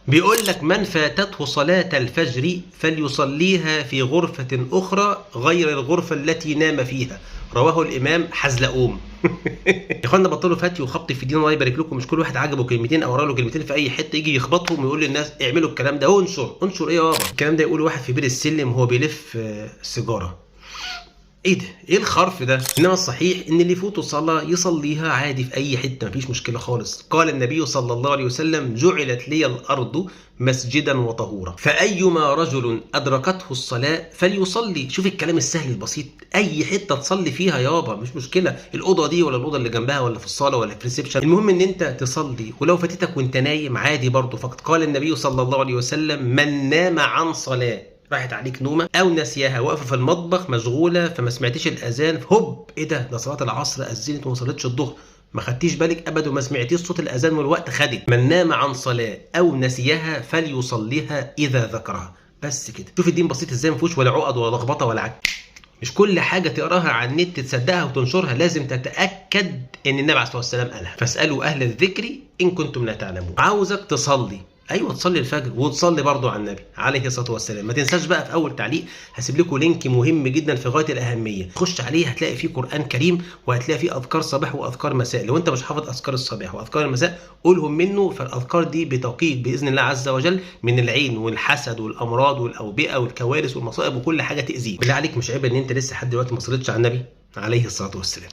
بيقول لك من فاتته صلاة الفجر فليصليها في غرفة أخرى غير الغرفة التي نام فيها، رواه الإمام حزلقوم. يا اخوانا بطلوا فتي وخبط في دين، الله يبارك لكم. مش كل واحد عجبه كلمتين او قرا له كلمتين في اي حتة يجي يخبطهم ويقول للناس اعملوا الكلام ده، وانشر انشر ايه يابا؟ الكلام ده يقوله واحد في بير السلم وهو بيلف سيجارة. ايه ده؟ ايه الخرف ده؟ انما الصحيح ان اللي يفوته صلاة يصليها عادي في اي حتة، مفيش مشكلة خالص. قال النبي صلى الله عليه وسلم: جعلت لي الارض مسجدا وطهورا، فايما رجل ادركته الصلاة فليصلي. شوف الكلام السهل البسيط، اي حتة تصلي فيها يابا مش مشكلة، الاوضة دي ولا الاوضة اللي جنبها ولا في الصاله ولا في ال reception، المهم ان انت تصلي. ولو فاتتك وانت نايم عادي برضه، فقد قال النبي صلى الله عليه وسلم: من نام عن صلاة، راحت عليك نومه او نسيها، واقفة في المطبخ مشغولة فما سمعتيش الاذان، هوب ايه ده؟ ده صلاة العصر اذنت وما صليتش الظهر، ما خدتيش بالك ابدا وما سمعتيش صوت الاذان والوقت خدك. من نام عن صلاة او نسيها فليصليها اذا ذكرها. بس كده. شوف الدين بسيط ازاي، ما فيهوش ولا عقد ولا لخبطة ولا عك. مش كل حاجة تقراها على النت تصدقها وتنشرها، لازم تتاكد ان النبي عليه الصلاة والسلام قالها. فاسالوا اهل الذكر ان كنتم لا تعلمون. عاوزك تصلي، ايوه تصلي الفجر وتصلي برضو على النبي عليه الصلاة والسلام. ما تنساش بقى في اول تعليق هسيب لكم link مهم جدا في غاية الاهمية، خش عليه هتلاقي فيه قران كريم وهتلاقي فيه اذكار صباح واذكار مساء. لو انت مش حافظ اذكار الصباح واذكار المساء قولهم منه، فالاذكار دي بتقيك باذن الله عز وجل من العين والحسد والامراض والاوبئه والكوارث والمصائب وكل حاجة تاذيك. بالله عليك مش عيب ان انت لسه لحد دلوقتي ما صليتش على النبي عليه الصلاة والسلام؟